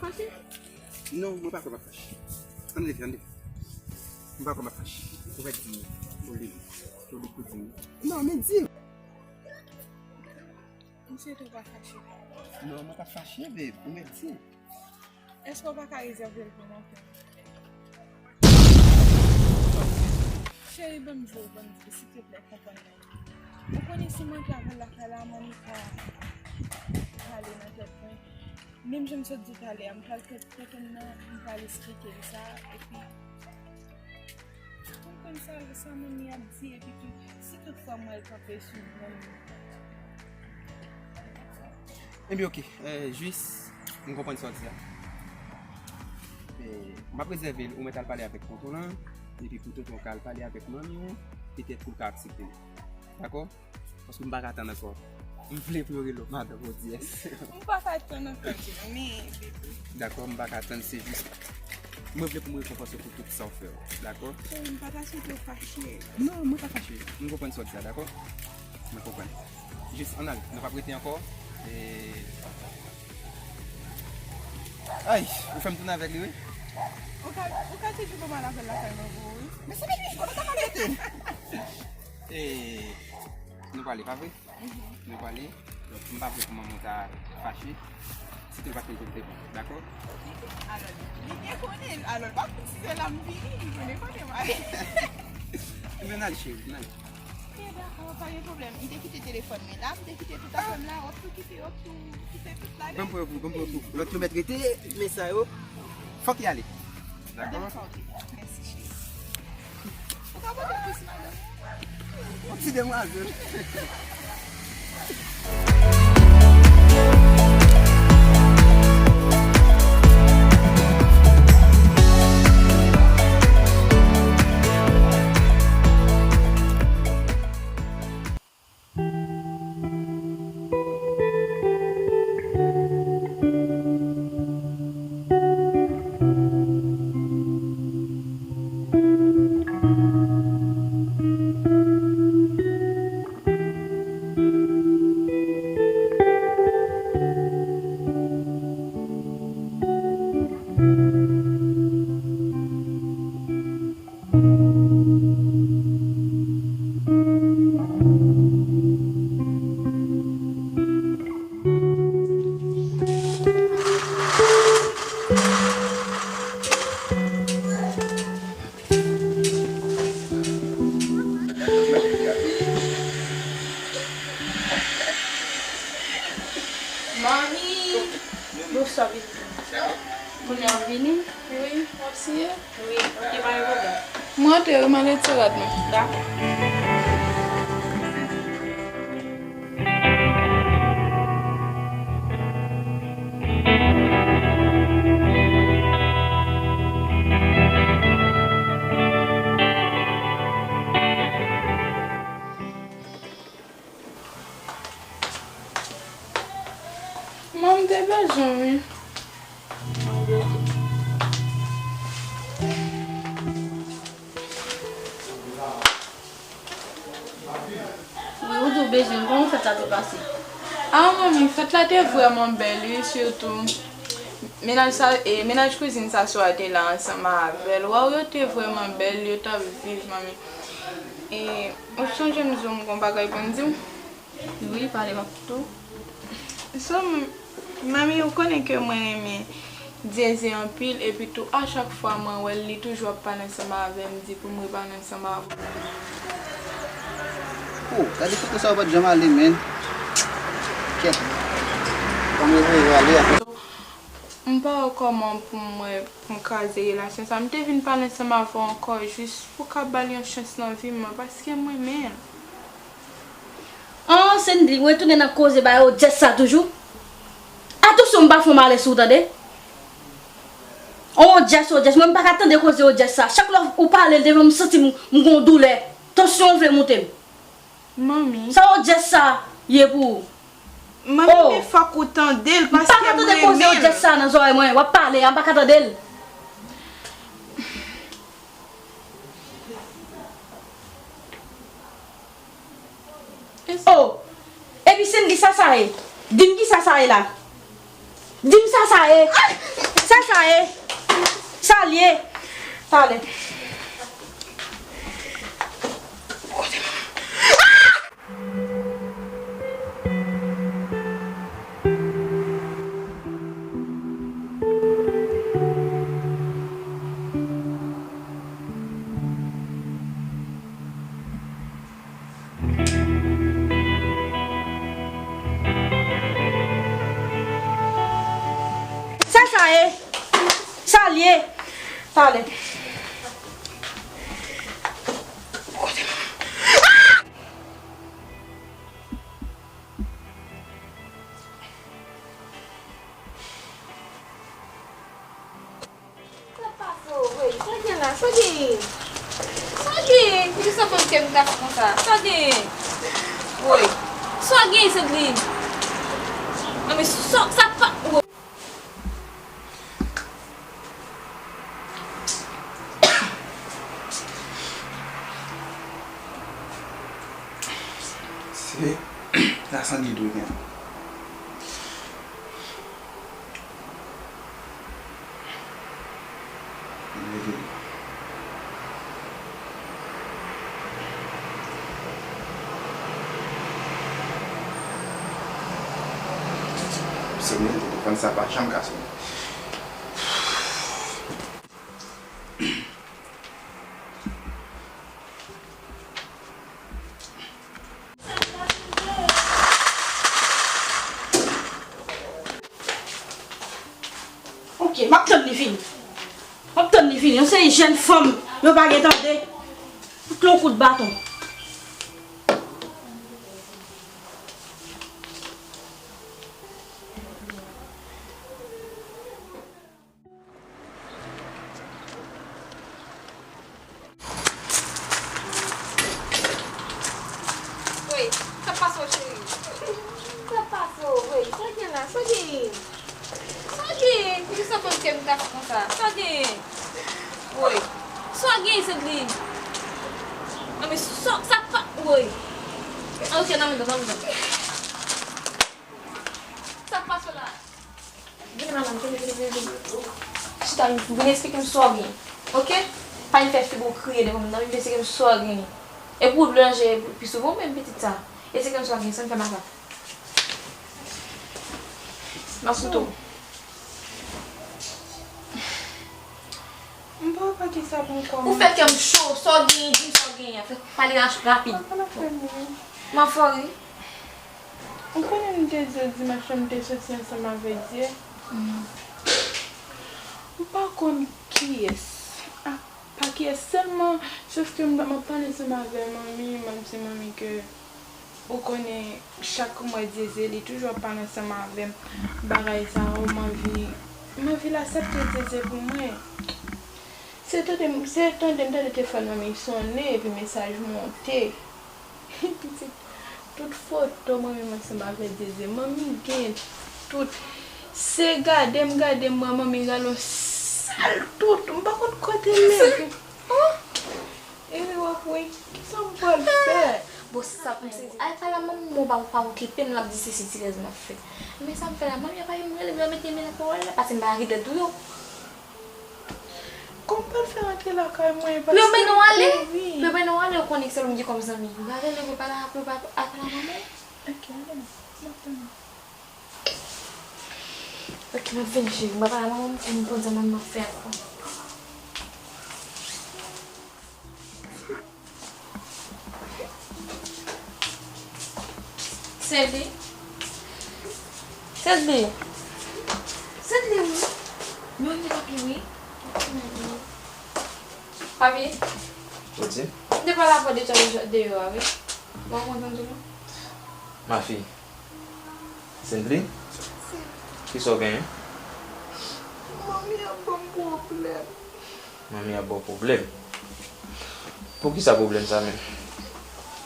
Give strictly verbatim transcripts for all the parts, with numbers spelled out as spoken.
Fache? Non, mwen pa kwè m ap fache. Ann leve, ann leve. Mwen pa kwè m ap fache. Ou mèt di m. Ou li, ou li pou di m. Non, men di m. M swete w pa fache. Non, mwen pa fache, babe. Ou mèt di m. Èske w pa ka rezève l pou mwen? Cheri, ban m di w, ban m di w, silteplè, konprann mwen. Ou konnen si mwen travay lakay la, manmi ka pale nan tèt mwen. Menm jan m sot di w talè a, m pral tèt kote m nan, m pral esplike l sa, epi pou m konn sa, sa manmi ap di, epi tou, si tout fwa mwen al kanpe sou grann. Ebyen, oke, eh, jis, m konprann sa w di a. Eh, m ap rezève l, ou mèt al pale avèk tonton lan, epi pou tonton ka al pale avèk manmi w, petèt pou l ka aksepte l. Dakò? Paske m pa ka tann ankò. M vle pou yo rele w madanm Odyès. M pa ka tann ankò, Jimmy, baby. Dakò, m pa ka tann, se jis mwen vle pou m rekonpanse w pou tout sa w fè yo. Dakò? Cheri, m pa ta swete w fache. Non, mwen pa fache. M konprann sa w di la, dakò? Mwen konprann. Jis, ann al, nou p ap rete ankò. E, ay, ou fè m tounen avèk li, wi. Ou ka, ou ka toujou ban m al avè l lakay mwen pou ou, wi. Men se li, kote w ta pral rete? E, nou prale, pa vre? Nou prale. Donk, m pa vle pou manman w ta fache. Si tou l pa t konn tou l te bon. Dakò? Alò, li byen konnen. Alò, l pa konn si se la m vini. Li konnen, konnen, mari. Ebyen, n al, cheri, n al. Ok, dakò, pa gen pwoblèm. M te kite telefòn mwen la, m te kite tout afè m la, w ap tou kite, w ap tou kite tout la. Ban m pran pou, ban m pran pou. Lòt yo mèt rete, men sa yo, fòk y ale. Dakò? Dakò, ok. Mèsi, cheri. Ou ka pote plis, madanm? Yon ti demwazèl. Manmi! Bonswa, pitit mwen. Kounye a w vini? Wi, w ap siye? Wi, ok, pa gen pwoblèm. M rantre wi, m al retire rad mwen. Dakò. Manmi, m te bezwen w, wi. Wi, ou di w bezwen m, kòman fèt la te pase? A, manmi, fèt la te vrèman bèl, wi, sitou mennaj sa, e, mennaj kouzin Sasou a te la ansanm avè l. Waw, yo te vrèman bèl, yo t ap viv, manmi. E, ou sonje m di w m gon bagay pou m di w? Wi, pale m ap koute w. So, m-, manmi, ou konnen ke mwen renmen Dyeze anpil, epi tou, a chak fwa mwen wè l, li toujou ap pale ansanm avè m, di pou m repale ansanm avè w. Oh, gade foto sa yo pa t janm ale, menn. Kèt. Kòm yo voye yo ale a. M pa wè kòman pou mwen, pou m kraze relasyon sa. M te vin pale ansanm avè w ankò, jis pou w ka ba l yon chans nan vi m, paske m renmen l. An, Sendy, retounen nan koze bay Odyès sa toujou. Atansyon, m pa fè w malè sou ou, tande? Odyès, Odyès, mwen m pa ka tande koze Odyès sa. Chak lè ou pale l devan m, m santi m, m gon doulè. Tansyon an vle moute m. Manmi. Sa Odyès sa ye pou ou? Manmi, oh, men fòk ou tande l, paske m renmen l. M pa ka tande koze Odyès sa nan zòrèy mwen. W ap pale a, m pa ka tande l. Oh! Epi Sendy, kisa sa ye? Di m kisa sa ye la? Di m sa sa ye. Sa sa ye. Sa l ye. Talè. Sa sa ye? Sa l ye? Talè. Sa pase w, wey? Sa gen la? Sa gen? Sa gen? Poukisa fanm kè m kase konsa? Sa gen? Wey. Sa gen, Sandrine? Nan men sa, sa pa, wey. Se la Sandrine dwe gen. Se mwen, telefòn sa pa janm ka sonnen. Ok, m ap tann li vini. M ap tann li vini. Yon seri jèn fanm, yo pa gen tande. Fout li yon kout baton. Wey, sa pase w, cheri? Sa pase w, wey? Sa gen la? Sa gen? Sa gen? Poukisa fanm kè m kase konsa? Sa gen? Wey, sa gen, Sandrine? Nan men sa, sa pa, wey. Ok, nan men, nan men. Sa pase w la? Vini, madanm, vini, vini, vini, vini. Chita, vini, vini, eksplike m sa w gen. Ok? Pa vin fè figi w kriye devan m, non, vin eksplike m sa w gen. Epi w blanje pi souvan, menm pitit sa. Eksplike m sa w gen, sa m fè m ap. M ap koute w. M pa wè pa kisa pou m kòmanse. Ou fè kè m cho, sa w genyen, di m sa w genyen. Fè pale rapid. Apa n ap fè m ri? M ap fè w ri. Ou konnen m te di w dimanch lan m te soti ansanm avèk Dye. M pa konn kiyès. A, pa kiyès sèlman, sòf ke m, m ap pale ansanm avè manmi, m ap di manmi ke ou konnen chak mwa Dyeze li toujou ap pale ansanm avè m. Bagay sa yo, m anvi, m anvi l aksepte Dyeze pou mwen. Se tande m, se tande m tande telefòn manmi sonnen epi mesaj monte. Pitit, tout foto manmi m ansanm avè Dyeze. Manmi gen tout. Se gade m gade m wè manmi galon sal tout. M pa konn kote l leve. Ehe, w ap ri. Kisa m pral fè? Bon, se sa pou m sezi. Al pale a manman w, pa, pa okipe m, l ap di se sitirèz m ap fè. Men sa m fè la, manmi a pa vin rele m, yo mete men nan pawòl la, pase m pa ret tou yo. Kòman m pral fè rantre lakay mwen? Pou yo mennen w ale? Pou yo mennen w ale, ou konnen se ou menm ki kòm zanmi. Ou pa rele pou pale a, pou pale a manman w? Ok, ale, m ap tann ou. Ok, m ap vini, cheri. M pa pale a manman m pou m konn sa manman m ap fè ankò. Sèl li. Sèl li. Sèl li, wi. Mwen gen papye, wi. Papye? Ou di? M te pale avè w de twa jou deyò a, wi. Ou pa kontan tou non? Ma fille. Sendli? Kisa w genyen? Manmi ap ban m pwoblèm. Manmi ap ba w pwoblèm? Poukisa pwoblèm sa menm?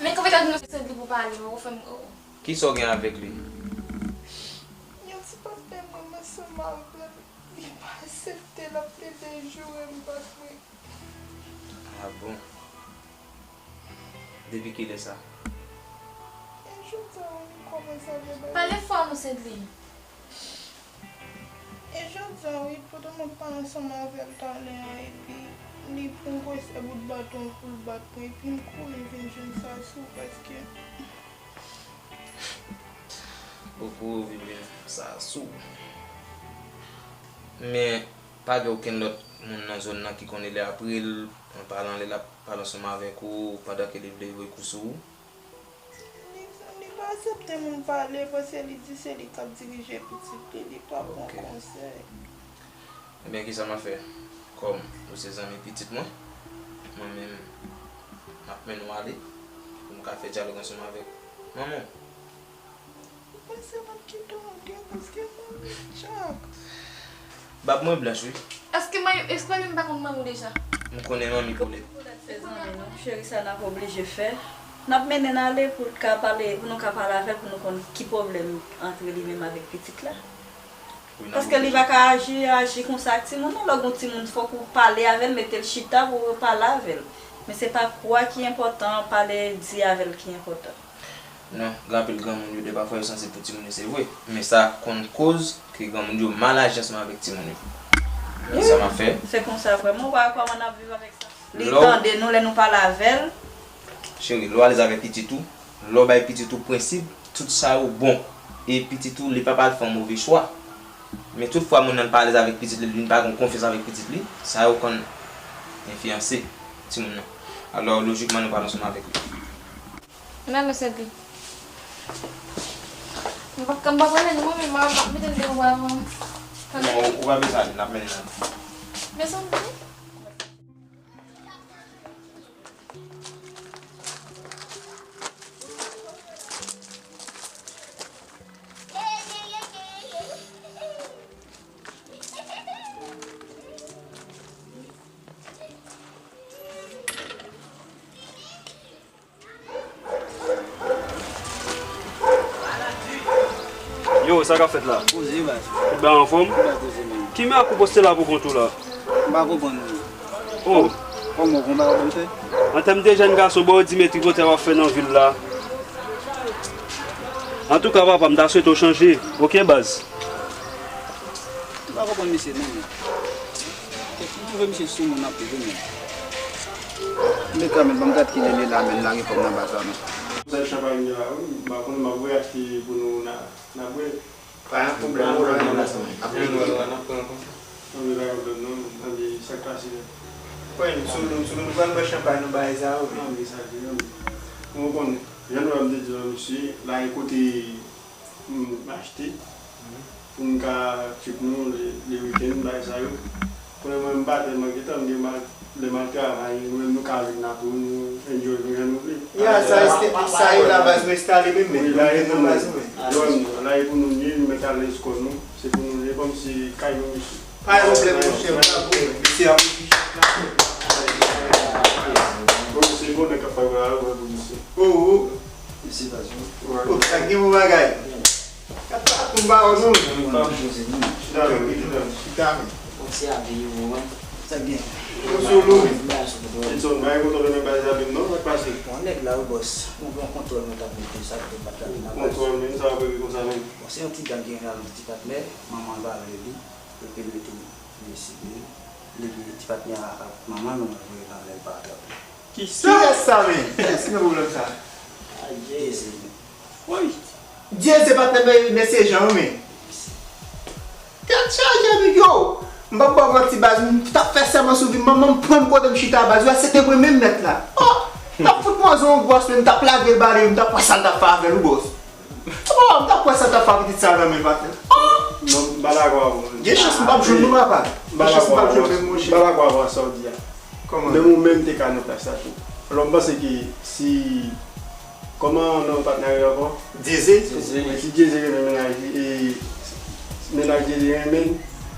Men kanpe ta di nou se Sendli pou pale, poko fè m, oh. Kisa w gen avèk li? Yon ti pastè mwen, m ansanm avè l, li pa aksepte, l ap plede joure m, pa vre? Ah bon? Depi kilè sa? E jodi a wi, m kòmanse avè bagay. Pale fò non, Sendli. E jodi a wi, pandan m ap pale ansanm avè l talè a, epi li pran gwosè bout baton pou l bat mwen, epi m kouri vin jwenn Sasou paske Ou kouri vin jwenn Sasou. Men, pa gen okenn lòt moun nan zòn nan ki konn rele apre l, an palan lè l ap pale ansanm avèk ou, pandan ke li vle voye kou sou ou? Li, li pa aksepte moun pale, paske li di se li k ap dirije pitit li, li pa pran konsèy. Ebyen, kisa m ap fè? Kòm ou se zanmi pitit mwen, mwen menm, m ap mennen w ale pou m ka fè dyalòg ansanm avèk manman w. Ou panse m ap kite w antre paske manmi Jack. Bab mwen blanch wi. Èske manmi, èske manmi m pa konn manmi w deja? M konnen manmi Kolèt. Fè zanmi nou, cheri sa n ap oblije fè. N ap mennen l ale pou l ka pale, pou nou ka pale avè l, pou nou konn ki pwoblèm antre li menm avèk pitit la. Paske li pa ka aji, aji konsa ak timoun nan. Lè w gen yon timoun, fòk ou pale avè l, mete l chita pou w pale avè l. Men se pa kou a ki enpòtan, pale, di avè l ki enpòtan. Non, gen anpil granmoun yo dèfwa yo sanse pou timoun yo, se vre. Men sa konn koz ke granmoun yo mal aji ansanm avèk timoun yo. Men sa m ap fè. Se konsa vrèman, ou pa wè kòman n ap viv avèk sa. Li tande nou lè nou pale avè l. Cheri, lè w alèz avèk pitit ou, lè w bay pitit ou prensip, tout sa yo bon. E pitit ou, li p ap al fè yon move chwa. Men tout fwa moun nan pa alèz avèk pitit li, li pa gen konfyans avèk pitit li, sa yo konn enfliyanse timoun nan. Alò, lojikman, nou pral ansanm avèk li. N ale sèvi. M p ap, m p ap rele nou, mwen menm, m ap mete l deyò avan. Tande? Non, ou pa bezwen ale, n ap mennen l ale. Mezanmi. Yo, sa k ap fèt la? Poze, baz. Tout bagay anfòm? Tout bagay poze, man. Ki mirak ou poste la pou kont ou la? M pa konprann, wi. Oh. Kòman ou konn bagay w konn fè? An tèm de jèn gason, bon, Dimitri, kote w ap fè nan vil la? Antouka, papa, m ta swete w chanje. Oke, baz? M pa konprann misye, non, men. Kèt, m twouve misye sou moun anpil, wi, men. Men kanmenm, ban m gad kilè li la, men, lage kòb nan baz la, men. Sa chanpay m ye la, wi. M pa konnen, m ap voye achte pou nou, n a, n a bwè. Pa gen pwoblèm, m ap pran yon lòt la, n ap pran yon konsa. Non, men pa gen pwoblèm, non, men, sa k pase la? Kwè m, sou nou, sou nou, nou pral bwè chanpay, nou bagay sa yo, wi. Non, men sa vre, non, men. Ou konnen, jan nou wè m te di w, misye, la, e kote m achte pou m ka trip nou le, le weekend, bagay sa yo. Konnen mwen m pa tèlman gentan, m gen mal, lè m al travay, nou menm nou ka vin la tou, nou enjoy nou jan nou vle. Ya, sa este, sa e la baz nou enstale menm, menm, nou menm nan baz nou menm. Lòm, la e pou nou ye, nou mèt alèz kò nou, se pou nou ye, kòmsi kay nou misye. Pa gen pwoblèm, monchè, bravo. Mesye ap. Bon, se bon nèg k ap fè bagay la, bon pou misye. Oh, oh. Mesye baz yo. Oh, sa gen bon bagay. Kap pa tou ba ou non. Chita men, chita men. Chita men. Bon, se ap veye ou an. Sa gen. Ou sou nou. Edson, bay kontwòl nan baz la menm non, sa k pase? Bon, nèg la wi bòs. Yon bon kontwòl mwen t ap mete, sa k te bat la nan baz. Kontwòl menm, sa w ap regle konsa menm? Bon, se yon ti gang ki gen avèk ti patnè, manman l pa vle li. Epi l mete mesye li, li gen ti patnè a ak manman l, mwen voye l anlè, l pa atrape. Kiyès sa, men? Kiyès ki nan pwoblèm sa? Dyeze. Woy! Dyeze patnè men, mesye Jan wi, men. Tèt chaje, men yo! M p ap ba w manti, baz, m t ap fè sèman sou vi m, manman m pran m kote m chita, baz, ou wè se te mwen menm nèt la. Oh! M t ap fout manzè yon gwòs, men m t ap lage l bale, m t ap wè sa l t ap fè avè l, wi bòs. Oh, m t ap kwè sa t ap fè pitit sa nan men patnè. Oh! Non, m pa dakò avè w. Gen chans m p ap jwenn non papa. Gen chans m p ap jwenn menm monchè. M pa dakò avè w sa w di a. Kòman? Menm ou menm te ka nan plas la tou. Alò m panse ke si, kòman non patnè a rele ankò? Dyeze. Dyeze. Wi, si Dyeze renmen mennaj li, e mennaj Dyeze renmen l,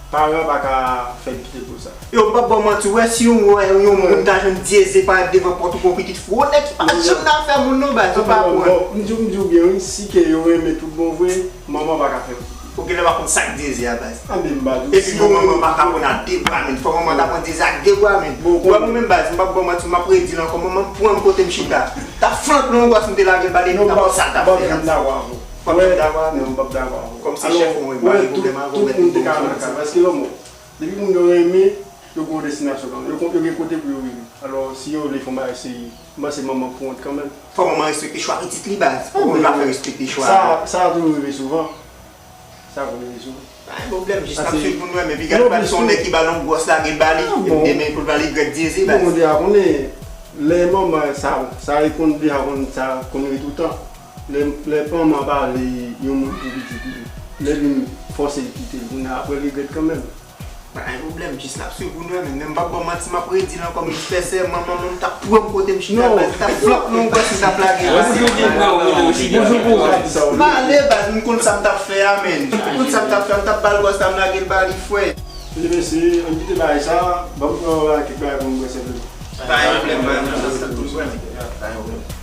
paran pa ka fè l kite pou sa. Yo, m p ap ba w manti, w wè si yon, yon, yon moun ta jwenn Dyeze parèt devan pòt ou pou yon pitit fou, yon nèg ki pa janm nan afè moun non baz, ou pa kwè. Bon, m di w, m di w byen wi, si ke yo renmen tout bon vre, manman pa ka fè yo kite. Ou genlè pa konn sa k Dyeze a baz. Anben m ba di w. Epi tou manman pa ka pran l ak de bra menm, fò manman ta pran Dyeze ak de bra menm. Ou wè mwen menm baz, m p ap ba w manti, m ap redi l ankò, manman m pran m kote m chita. T ap flanke l yon gwòs m te lage l bale epi t ap wè sa l t ap fè a. M p ap dakò avè w, m p ap dakò avè w. Kòm se chèf mwen, m pa gen pwoblèm avè w, mèt li bon. Paske lè w mò, depi moun yo renmen, yo gen yon destinasyon kanmenm. Yo, yo gen kote pou yo rive. Alò, si yo vle fè yon bagay serye, m panse manman pran wont kanmenm. Fò manman respekte chwa pitit li, baz. Fò manman fè respekte chwa. Sa, sa toujou rive souvan. Sa konn rive souvan. Pa gen pwoblèm, jis n ap swiv pou n wè, men piga l pral se yon nèg ki ba l yon gwòs lage l ba li, demen pou l pral regrèt dyeze, baz. Bon, deja konnen, lè manman, sa, sa reponn deja konn, sa konn rive toutan. Lè, lè manman pa vle yon moun pou pitit li, lè vin fòse l kite l, kounye a apre l regrèt kanmenm. Pa gen pwoblèm, jis n ap swiv pou n wè, men, men m p ap ba w manti, m ap redi l ankò, men jis fè sèman, manman m t ap pran m kote m chita, baz, m t ap flòp nan yon gwòs, m t ap lage l ba li. Toujou gen plan, wi, toujou gen plan. M ale, baz, m konn sa m t ap fè a, men. M konn sa m t ap fè a, m t ap ba l gwòs la, m lage l ba li, frè. Mesye, mesye, ann kite bagay sa, ban m pran kèk bagay pou m bwè senpleman. Pa gen pwoblèm, pa gen pwoblèm, sa, sa, tout pwoblèm. Pa gen pwoblèm.